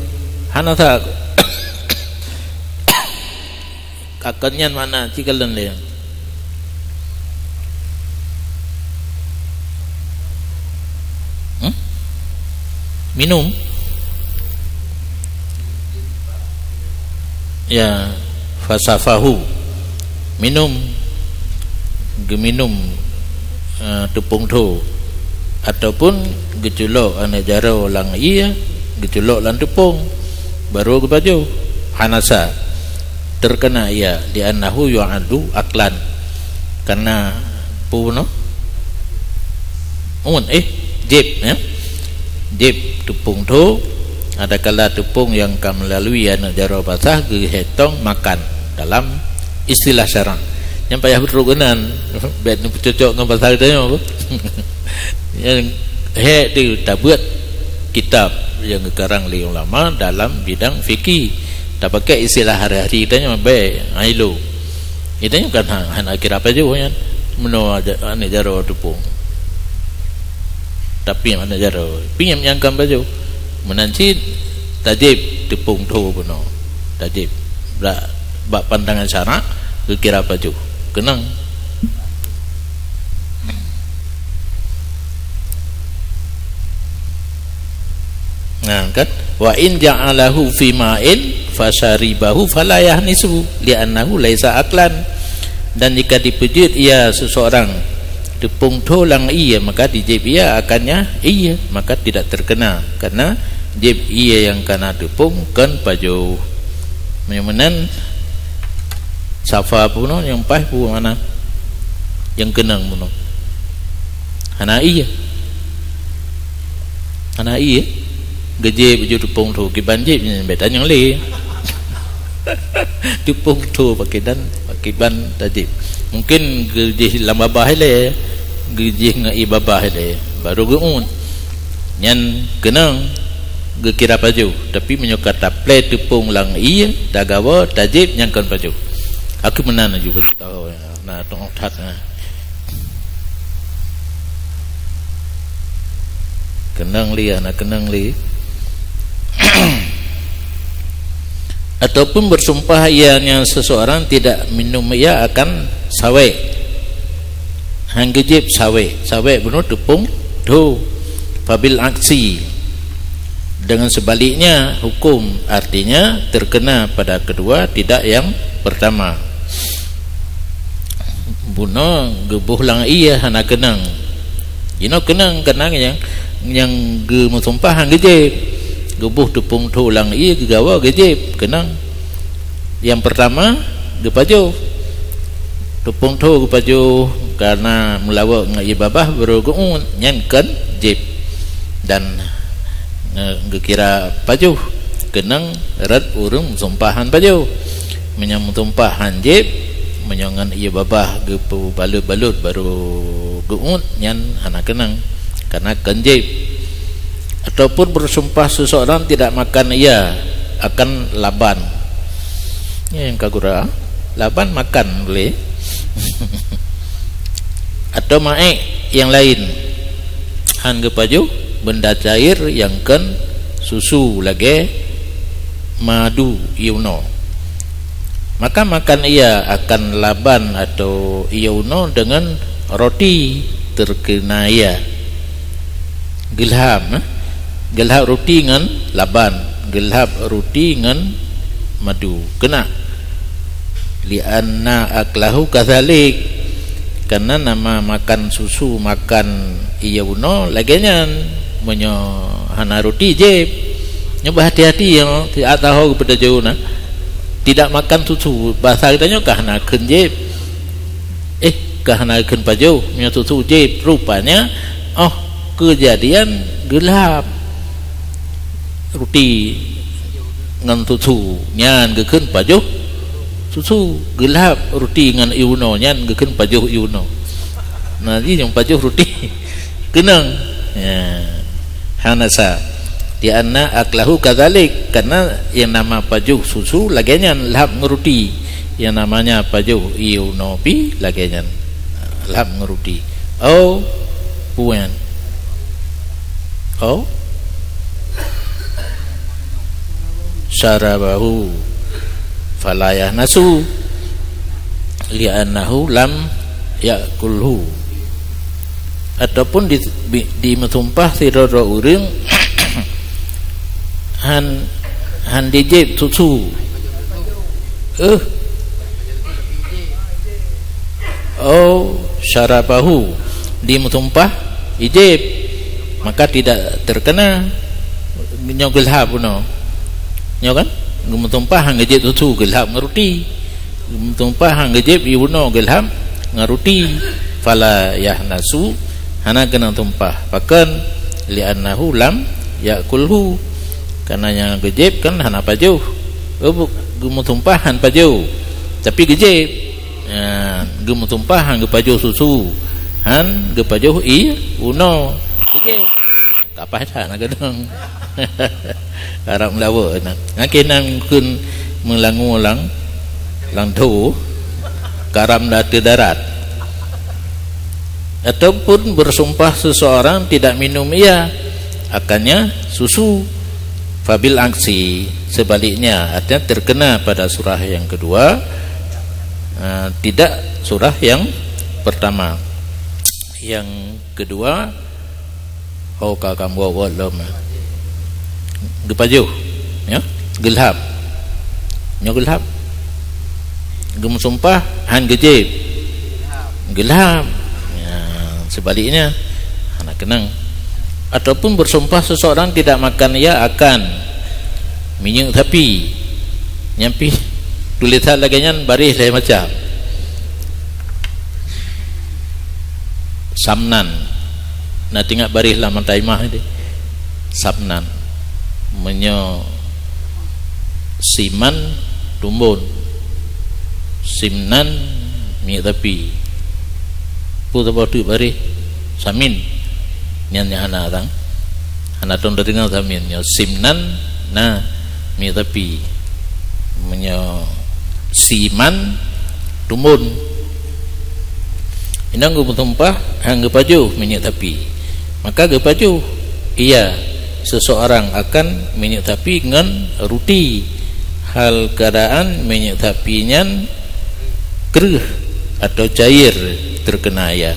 Hana sa. Akan nyan makna cikalon lé. Hmm? Minum. Ya, fasafahu. Minum. Geuminum, eh, teupông tho. Ataupun geuculok aneuk jaroe lam ie, geuculok lam teupông, baru geupajoh. Hana sa. Terkena ia, li'annahu yu'addu aklan. Karena peue bunoe? Uet, eh, jép, ya. Jép teupông tho, adakala teupông nyang ka meulalui aneuk jaroe basah geuhitong makan dalam istilah syarak. Nyang payah beutrok keunan, bèk neupeucocok ngon basa geutanyoe. Nyang hék tu tabeuet kitab nyang geukarang lé ulama dalam bidang fikih. Tapakai istilah hari-hari geutanyoe, bèk, ha, ilôn. Geutanyoe kan ha-, hana kira pajoh nyan. Meunoe aja-, aneuk jaroe teupông. Tapi aneuk jaroe, pinyép nyang kan pajoh. Meunan cit tajép teupông tho bunoe. Tajép. Bak, bak pandangan syarak, geukira pajoh. Keunong. Nah, kan? "Wa in ja'alahu fi ma'in fasyaribahu fala yahnisu, li'annahu laisa aklan." Dan jika dipeujeuet ia seseorang teupông tho lam ie, maka dijép ia akannya ie, maka tidak terkena, karena jép ie nyang kana teupông kon pajoh. Meunyoe meunan, safa bunoe nyang paih peue makna? Nyang keunong bunoe. Hana ie. Hana ie. Geujép baju teupông tho, kiban jép nyan bèk tanyong lé. Teupông tho pakriban, pakriban tajép. Mungkin geujih lam babah ilèe, geujih ngon ie babah ilèe, baru geuuet. Nyan keunong geukira pajoh, tapi meunyoe ka taplè teupông lam ie, tagawa, tajép, nyan kon pajoh. Aku meunan laju pajoh. Na teuh that, na. Keunong lé, na keunong lé. Ataupun bersumpah ia nyan seseorang tidak minum ia akan sawek. Han geujép sawek. Sawek bunoe teupông tho. Fabil aksi. Dengan sebaliknya hukum, artinya terkena pada kedua, tidak yang pertama. Bunoe geuboh lam ie hana keunong. Jinoe keunong, keunong nyang, nyang geumeusumpah han geujép. Geuboh teupông tho lam ie, geugawa, geujép, keunong. Nyang peurtama, geupajoh. Teupông tho geupajoh, kareuna meulawok ngon ié babah baru geuuet, nyan kheun jieb. Dan, eh, geukira pajoh, keunong rot ureuëng meusumpah han pajoh. Meunyoe meusumpah han jieb, meunyoe ngon ié babah geupeubalot-balot baru geuuet, nyan hana keunong, kareuna kheun jieb. Ataupun bersumpah seseorang tidak makan ia akan laban. Nyan nyang ka gura, laban makan boleh. Atau maék nyang laén. Han geupajoh benda cair nyang kheun susu lagée madu ié unoe. Maka makan ia akan laban atau ié unoe deungon roti terkena ia. Geulhab, eh? Geulhab roti ngon laban, geulhab roti ngon madu. Keunak. Li'anna aklahu kadzalik. Kareuna nama makan susu, makan ié unoe lagée nyan. Meunyoe hana roti jieb. Nyoe beuhati-hati, nyoe, siat saho geupeudajoe na. Tidak makan susu, bahasa geutanyoe ka hana kheun jieb. Eh, ka hana kheun pajoh, meunyoe susu jieb. Rupanya, oh, keujadian geulhab roti ngon susu, nyan geukheun pajoh susu, geulhab roti ngon ié unoe, nyan geukheun pajoh ié unoe. Nah, ji nyang pajoh roti. Keunong. Ya. Hana sa. Li'anna aklahu kadzalik, karena yang nama pajoh susu lagée nyan lhab ngon roti. Yang namanya pajoh ié unoe pi lagée nyan. Lhab ngon roti. Oh, puan. Oh? Syarabahu fala yahnasu li'annahu lam ya'kulhu. Ataupun di, di, dimeusumpah sidroe-droe ureuëng han, han jijieb susu. Eh. Oh, syarabahu. Dimeusumpah jijieb. Maka tidak terkena. Nyoe geulhab bunoe. Nyoe kan? Geumeusumpah han geujeb susu, geulhab ngon ruti. Geumeusumpah han geujeb ié bunoe, geulhab ngon ruti. Fala yahnasu, hana keunong sumpah. Pakon? Li'annahu lam ya'kulhu. Karena nyang geujeb kan hana pajoh. Oh, bu-, geumeusumpah han pajoh. Tapi geujeb. Ya, geumeusumpah han geupajoh susu. Han geupajoh ié bunoe. Geujeb. Kapah that na gadang. Karab meulawa na. Ngakeh nan kheun meulangue lam, lam tho, karam ateueh darat. Ataupun bersumpah seseorang tidak minum ia, akannya susu. Fabil aksi, sebaliknya, artinya terkena pada surah yang kedua, eh, tidak surah yang pertama. Yang kedua, oh, ka, ka buet-buet lom. Geupajoh, ya, geulhab. Nyoe geulhab. Geumeusumpah, han geujeb. Geulhab. Ya, sebaliknya, hana keunong. Ataupun bersumpah seseorang tidak makan ia akan minyeuk sapi. Nyan pih tulisan lagée nyan baréh lhée macam. Samnan. Na teuingat baréh lam Taimah tadi. Samnan. Meunyoe siman tumbon. Simnan minyeuk sapi. Peue saboh teuk baréh? Samin. Nyan nyang hana sang. Hana tong teudeungoe samin. Nyoe simnan na minyeuk sapi. Meunyoe siman tumbon. Inong geumeusumpah han geupajoh minyeuk sapi. Maka geupajoh ia seseorang akan minyeuk sapi ngon ruti, hal keuadaan minyeuk sapi nyan kreueh atau cair terkena ia.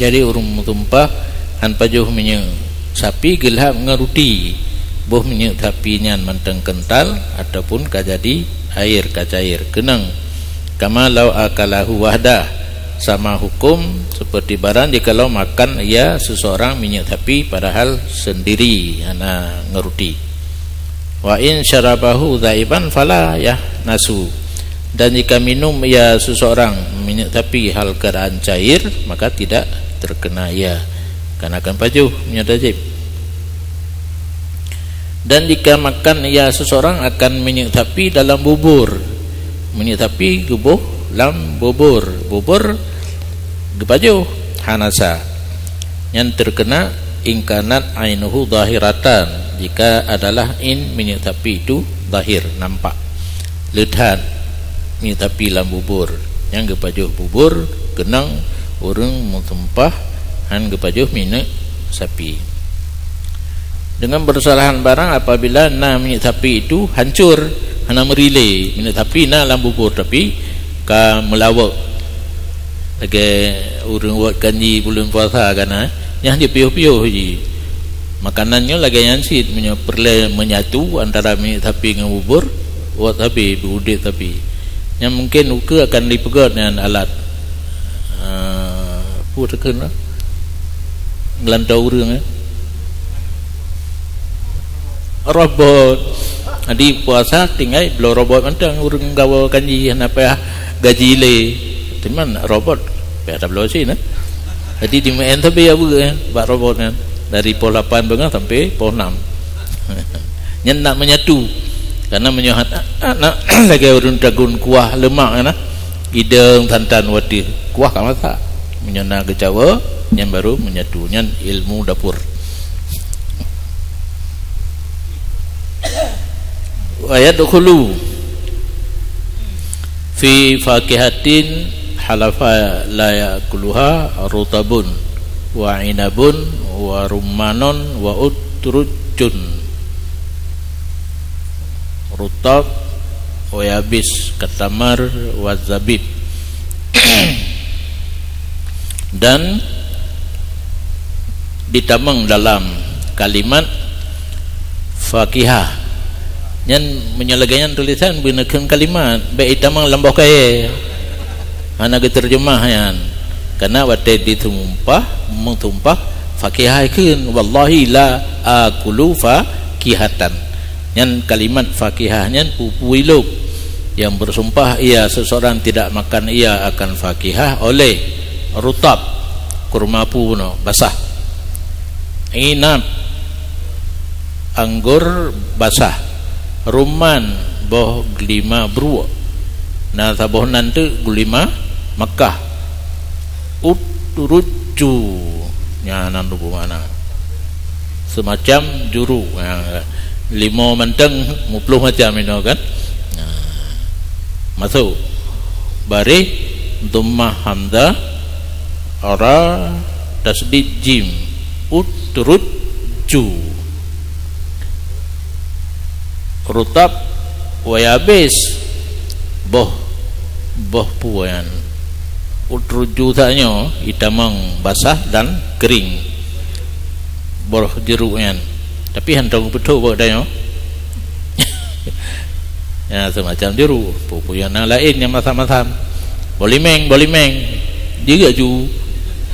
Jadi, ureuëng meusumpah han pajoh minyeuk sapi geulhab ngon ruti, boh minyeuk sapi nyan mantong keuntal ataupun ka jadi air, ka cair, keunong. Kama lau akalahu wahdah, sama huköm seperti barang jikalau makan ia seseorang minyeuk sapi padahal sendiri hana ngon ruti. Wa in syarabahu zaiban fala yahnasu. Dan jika minum ia seseorang minyak sapi hal keadaan cair, maka tidak terkena ia, karena akan pajoh minyak tajib. Dan jika makan ia seseorang akan minyak sapi dalam bubur, minyak sapi geuboh lam bubur, bubur geupajoh, hanasa. Nyan terkena in kanat ainuhu zahiratan, jika adalah in minyak sapi itu zahir, nampak. Le that minyak sapi lam bubur, nyan geupajoh bubur, keunong ureuëng meusumpah han geupajoh minyak sapi. Dengan bersalahan barang apabila na minyak sapi itu hancur, hana meurilée. Minyak sapi na lam bubur tapi ka meulawok. Lagée ureuëng wot kanji buleuen puasa kan, eh? Nyan jipiôh-piôh ji. Makanan nyoe lagée nyan cit, meunyoe peureulée menyatu antara minyak sapi ngon bubur, wot sapi, udeb sapi. Nyan mungkin ukeue akan jipeugét nyan alat, eh, peue takheun lah, geulantoe ureuëng, eh. Robot. Jadi puasa tinggai bloe robot mantong, ureuëng gawa kanji hana payah gaji lé. Teuma robot payah tabloe cit, eh. Jadi dimeu'en sabe abu, eh, bak robot nyan. Dari poh lapan beungoh sampai poh enam. Nyan nak menyatu. Karena meunyoe hat-, nak lagée ureuëng tagun kuah lemak nyan, idong, santan, watée kuah ka masak. Meunyoe na geucawa, nyan baru menyatu. Nyan ilmu dapur. Wa yadkhulu fi fakihatin halafa la yakuluha rutabun wa inabun wa rummanun wa utrujun. Rutab wa yabis katamar wa zabib. Dan ditamong dalam kalimat fakihah. Nyan meunyoe lagée nyan tulisan beuneukeun kalimat, bék itamong lam boh kayée. Hana geuteurjeumah nyan. Karena watée ditumpah, meutumpah fakihah kheun, wallahi la akulu fakihatan. Nyan kalimat fakihah nyan peue-peue ilok. Yang bersumpah ia seseorang tidak makan ia akan fakihah oleh rutab, kurma pu bunoe, basah. Inab, anggor basah. Rumman, boh gulima bruek. Na saboh nan teuk gulima Makkah. Utrujju, nyan nan rubu makna. Seumacam juru. Ha, limo mantong, muploh macam inoe kan. Ha. Masuk. Baréh, dhammah hamzah, ra, tasydid jim. Utrujju. Rutab wa yabis. Boh, boh peue nyan. Utrujju that nyoe itamong basah dan kering. Boh jeruk nyan. Tapi hana tahu beutôi boh tanyoe. Ya, seumacam jeruk. Peue-peue nyang na laén nyang masam-masam. Boh limeng, boh limeng. Jeuet ju.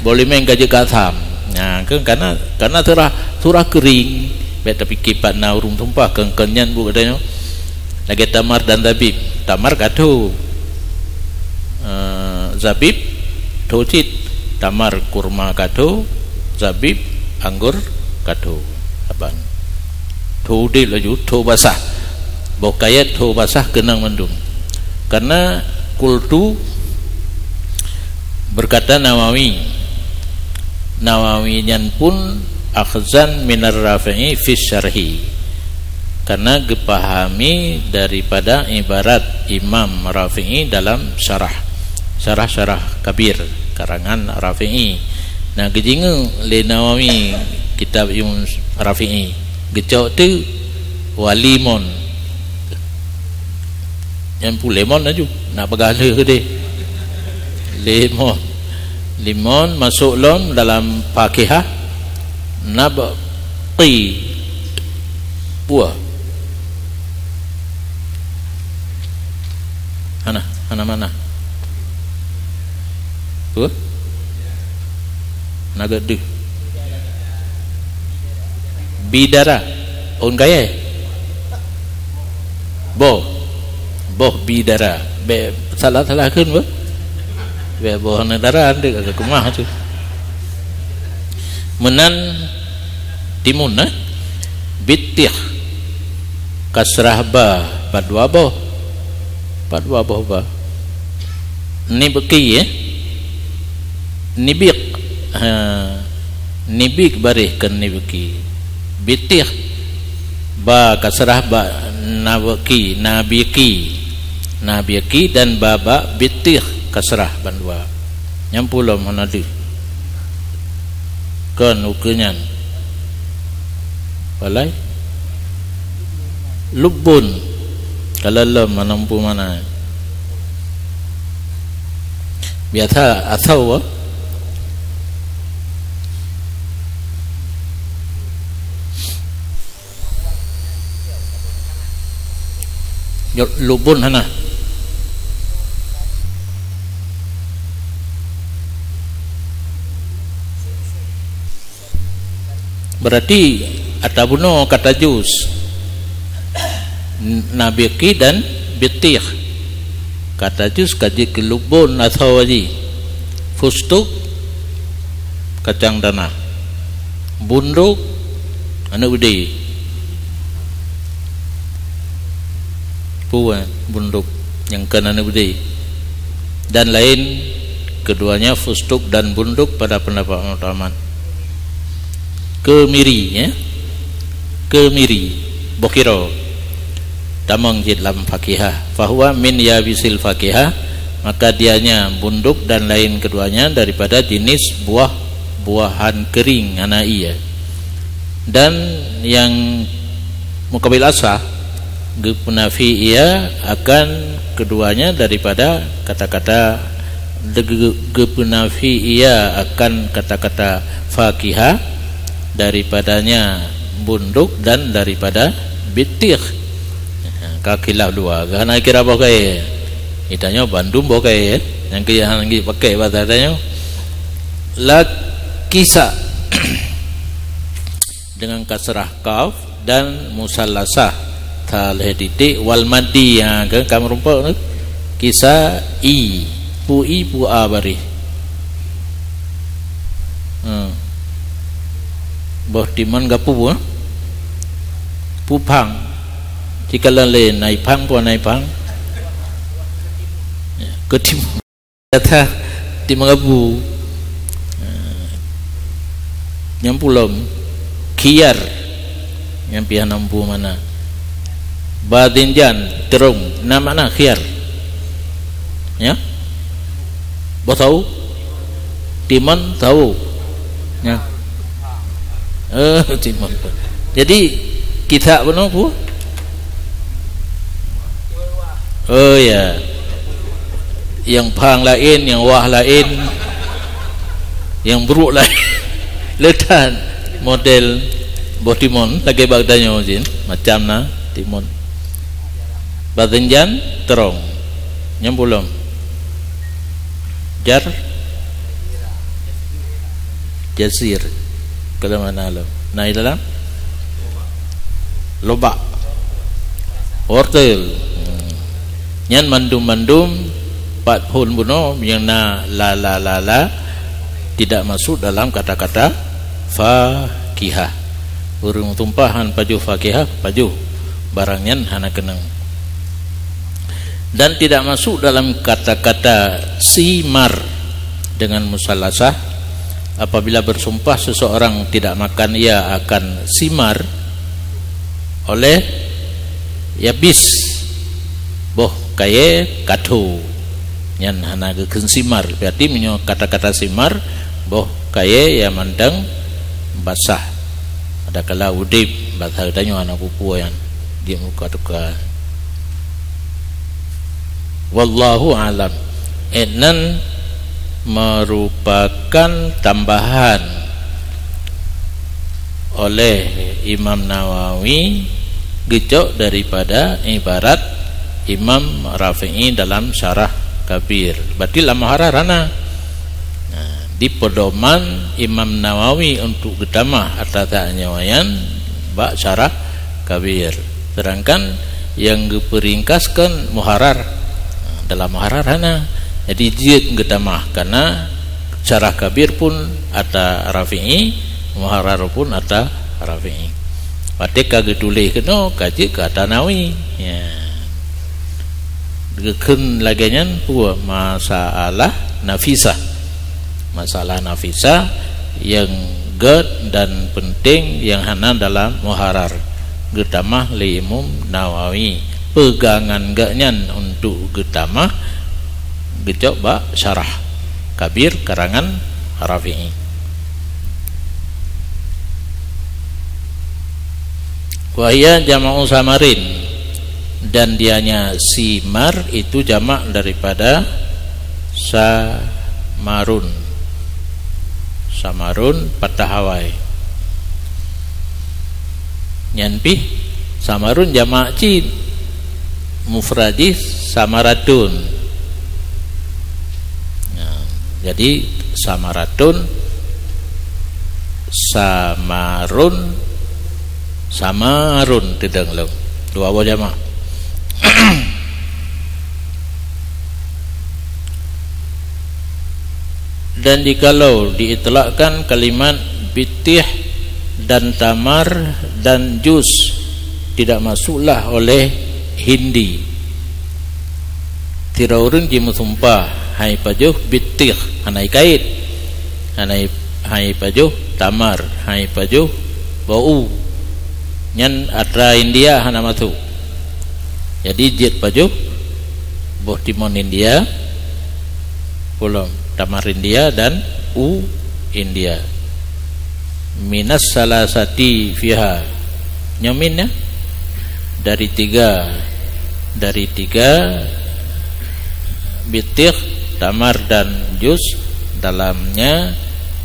Boh limeng ka jeuet keu asam. Nah, kan karena, karena surah, surah kering. Bék tapike pat na ureuëng tumpah keu, keu nyan buet geutanyoe. Lagée tamar dan zabib. Tamar ka tho. Eh, zabib tho cit. Tamar kurma ka tho, zabib anggor ka tho. Saban. Tho udeb laju, tho basah. Boh kayée tho basah keunong mandum. Karena qultu, berkata Nawawi. Nawawi nyan pun akhzan minar Rafi'i fi syarhi. Karena geupahami daripada ibarat Imam Rafi'i dalam syarah, syarah-syarah kabir karangan Rafi'i. Nah, geujingeuk lé Nawawi kitab Imam Rafi'i. Geucok teuk walimon. Nyang pu lemon laju. Nak peugah lheueh deh. Lemon. Lemon masok lom dalam fakihah. Nabti. Buah. Hana, hana mana? Buah? Naga deh. Bidara. On kaya. Boh. Boh bidara. Bèk salah-salah kheun boh. Bèk boh hana dara, andeuek ka keumah tu. Meunan timun, eh? Bitih. Kasrah ba, padua boh. Padua boh ba. Nibki, eh? Nibik. Ha. Nibik baréh keu nibki. Bitih. Ba kasrah ba, nabki, nabiki. Nabiki dan ba ba bitih kasrah bandua. Nyang pulom hana deuh. Kon ukeue nyan. Palai. Lubun. Kalau lom hana mampu mana. Biasa asau, ah. Lubun hana. Berarti ata bunoe kata jus. Nabiki dan bitih. Kata jus ka jeuet keu lubon asau jih. Fustuk, kacang tanah. Bunduk, aneuk beudé. Peue bunduk nyang kon aneuk beudé. Dan lain, keduanya fustuk dan bunduk pada pendapat Imam Ahmad. Keumiri, ya. Keumiri, boh kiro. Tamong cit lam fakihah. Fahuwa min yabisil fakihah, maka dianya bunduk dan lain keduanya daripada jenis buah-buahan kering, hana ie. Dan yang mukabil asah, geupeunafi ia akan keduanya daripada kata-kata, ge-, geupeunafi ia akan kata-kata fakihah daripadanya bunduk dan daripada bitih. Ka khilaf dua, hana kira boh kayèe. Geutanyoe bandum boh kayèe, nyang keu hana geupakai basa tanyoe. La kisa. Dengan kasrah kaf dan musallasah, tha lhèe titik, wal maddi, ha, ka, ka meurumpok tu. Kisa i, pu i, pu a baréh. Hmm. Boh timon gapu, ha? Pu phang. Jikalau lé nai phang, pu nai phang. Ya, keu timon. Kata di Meulaboh. Nyang pulom, khiyar. Nyang pih hana mampu mana. Badhinjan, terong. Na makna khiyar? Ya? Boh tau? Timon tau? Ya. Eh, timon. Jadi, kita bunoe pu? Oh, ya. Nyang phang laén, nyang wah laén, nyang brôk laén. Le that model boh timon, lagèe bak tanyoe jih, macam na timon. Badhinjan, terong. Nyang pulom. Jar. Jazir. Kalau mana lo? Na i dalam? Lobak. Wortel. Hmm. Nyan mandum-mandum pat phôn bunoe nyang na la, la, la, la tidak masuk dalam kata-kata fakihah. Ureueng tumpah han pajoh fakihah, pajoh. Barang nyan hana keunong. Dan tidak masuk dalam kata-kata simar dengan musallasah, apabila bersumpah seseorang tidak makan ia akan simar oleh yabis, boh kayèe ka tho, nyan hana geukheun simar. Berarti meunyoe kata-kata simar, boh kayèe nyang mantong basah. Adakala udép, basa tanyoe hana peue-peue nyan, jeuet meutuka-tuka. Wallahu a'lam. Eh, nan merupakan tambahan oleh Imam Nawawi geucok daripada ibarat Imam Rafi'i dalam Syarah Kabir. Berarti lam Muharrar hana. Nah, di pedoman Imam Nawawi untuk geutamah atas nyoe nyan bak Syarah Kabir. Sedangkan Nyang geupeuringkas kan muharrar. Dalam muharrar hana. Jadi jeuet geutamah, karena syarah kabir pun ata Rafi'i, muharrar pun ata Rafi'i. Watée ka geutuléh keunoe, ka jeuet keu ata Nawawi. Ya. Geukheun lagée nyan peue? Masalah nafisah. Masalah nafisah nyang gét dan penting nyang hana dalam muharrar, geutamah lé Imam Nawawi. Peugangan gét nyan untuk geutamah geucok bak syarah kabir karangan Rafi'i. Wahia jama'u samarin, dan dianya simar itu jamak daripada samarun. Samarun patah awai. Nyan pih samarun jamak cit, mufrad jih samaratun. Nah, jadi samaratun, samarun, samarun teudong lom. Dua boh jamak. Dan jikalau diitlakkan kalimat bitih dan tamar dan juz, tidak masuklah oleh hindi. Sidroe ureuëng jimeusumpah, hai pajoh bitih, hana ikait. Hana i-, hai pajoh tamar, hai pajoh bau. Nyan atra India hana masuk. Jadi jeuet pajoh boh timon India, pulom tamar India dan u India. Minas salasati fiha. Nyoe min, ya? Dari tiga, dari tiga bitih, tamar dan juz dalamnya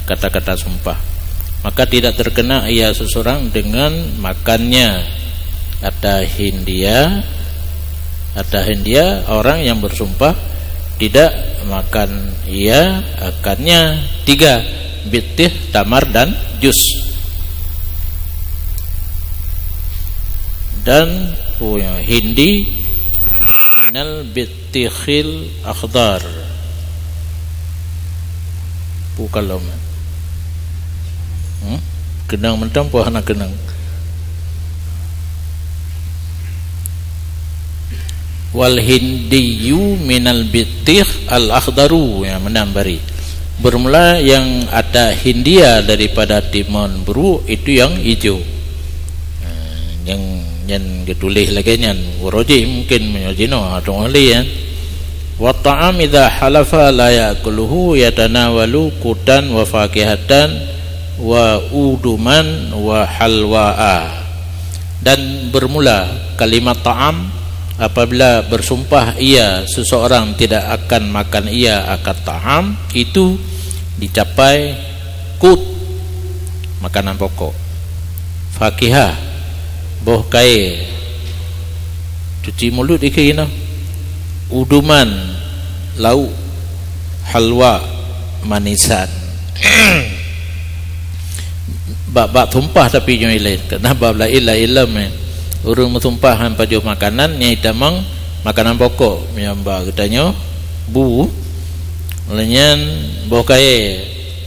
kata-kata sumpah. Maka tidak terkena ia seseorang dengan makannya. Ata Hindia, ata Hindia, orang yang bersumpah tidak makan ia akannya tiga, bitih, tamar dan juz. Dan punya hindi minal bitihil akhdar. Bukan lom. Hmm? Keunong mantong peue hana keunong. Wal hindiyu minal bitih al akhdaru, ya, meunan bari. Bermula yang ada Hindia daripada timon beuruk, itu yang hijau. Ha, nyang, nyang geutuléh lagée nyan, uroe jih mungkin meunyoe jinoe, ha, teungoh lé, ya. Wa ta'am idza halafa la ya'kuluhu yatanawalu qutan wa fakihatan wa uduman wa halwa'a. Dan bermula kalimat ta'am, apabila bersumpah ia seseorang tidak akan makan ia akan ta'am, itu dicapai qut, makanan pokok, fakihah, boh kayée, cuci mulut ikeu inoe, uduman, lauk, halwa, manisan. Bak-bak sumpah tapi nyoe ilée, karena bab laén-laén lom, eh. Ureuëng meusumpah han pajoh makanan, nyang itamong makanan pokok, meunyoe bak geutanyoe bu, lé nyan boh kayée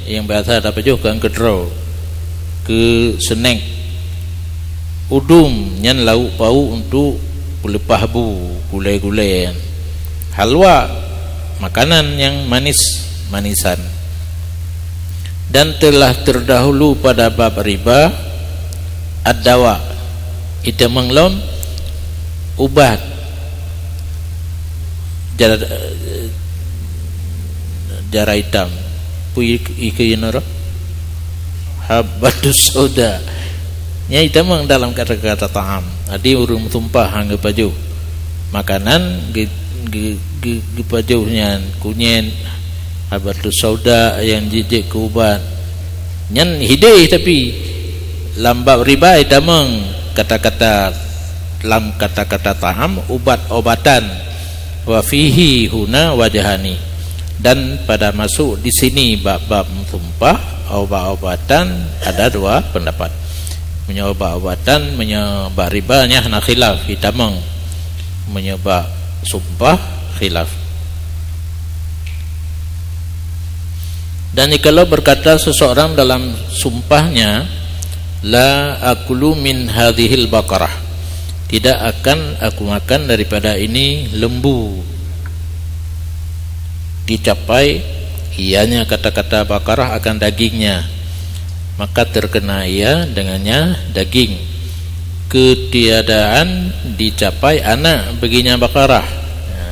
nyang biasa tapajoh keu keudroe, keu snack. Udum nyan lauk pauk untuk peuleupah bu, gulée-gulée. Halwa, makanan nyang manis, manisan. Dan telah terdahulu pada bab riba, ad-dawa, itamong lom ubat. Jara-, jara itam. Peue ikeu inoe? Habbatus sauda. Nyan itamong dalam kata-kata ta'am. Jadi ureuëng meusumpah han geupajoh makanan, geu-, geu-, geu-, geupajoh nyan kunyét, habbatus sauda nyang jijeuet keu ubat. Nyan hideh, tapi lam bab riba itamong kata-kata, lam kata-kata ta'am ubat-obatan. Wa fihi huna wajhani. Dan pada masuk di sini bab-bab sumpah, ubat-obatan, ada dua pendapat. Meunyoe ubat-obatan, meunyoe bab riba, nyan hana khilaf, itamong. Meunyoe bak sumpah khilaf. Dan jikalau berkata seseorang dalam sumpahnya, "La akulu min hadhil baqarah," tidak akan aku makan daripada ini lembu, dicapai ianya kata-kata baqarah akan dagingnya, maka terkena ia dengannya daging. Ketiadaan dicapai anak baginya baqarah. Ha,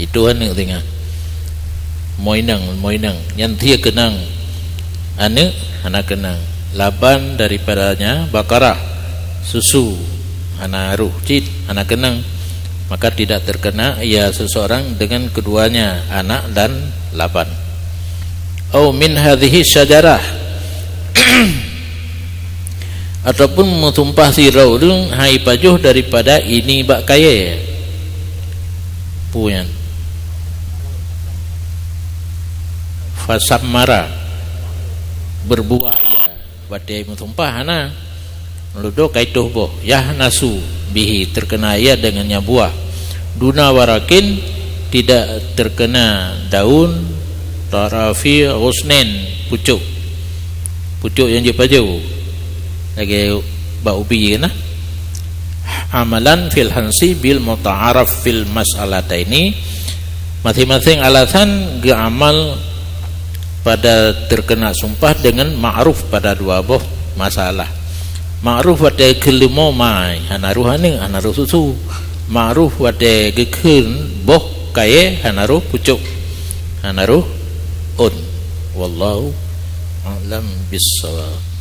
itu aneuk singoh. Moinang, moinang. Nyan dia keunong. Aneuk hana keunong. Laban daripadanya baqarah. Susu hana roh cit, hana keunong. Maka tidak terkena ia seseorang dengan keduanya, anak dan laban. Au min hadhihi syajarah. Ataupun meusumpah sidroe ureuëng hai pajoh daripada ini bak kayée. Peue nyan? Fasammara, berbuah ia. Watée meusumpah hana. Ludo kaitoh boh, yahnasu bihi, terkena ia dengannya buah. Duna warakin, tidak terkena daun, tarafi ghusnin, pucuk. Pucuk nyang jipajoh. Lagée bak ubi kan. Amalan fil hansi bil muta'araf fil mas'alataini. Masing-masing alasan geuamal pada terkena sumpah dengan ma'ruf pada dua boh masalah. Ma'ruf watée kheun leumo mai, hana roh aneuk, hana roh susu. Ma'ruf watée geukheun boh kayée, hana roh pucuk, hana roh ôn. Wallahu a'lam bissawab.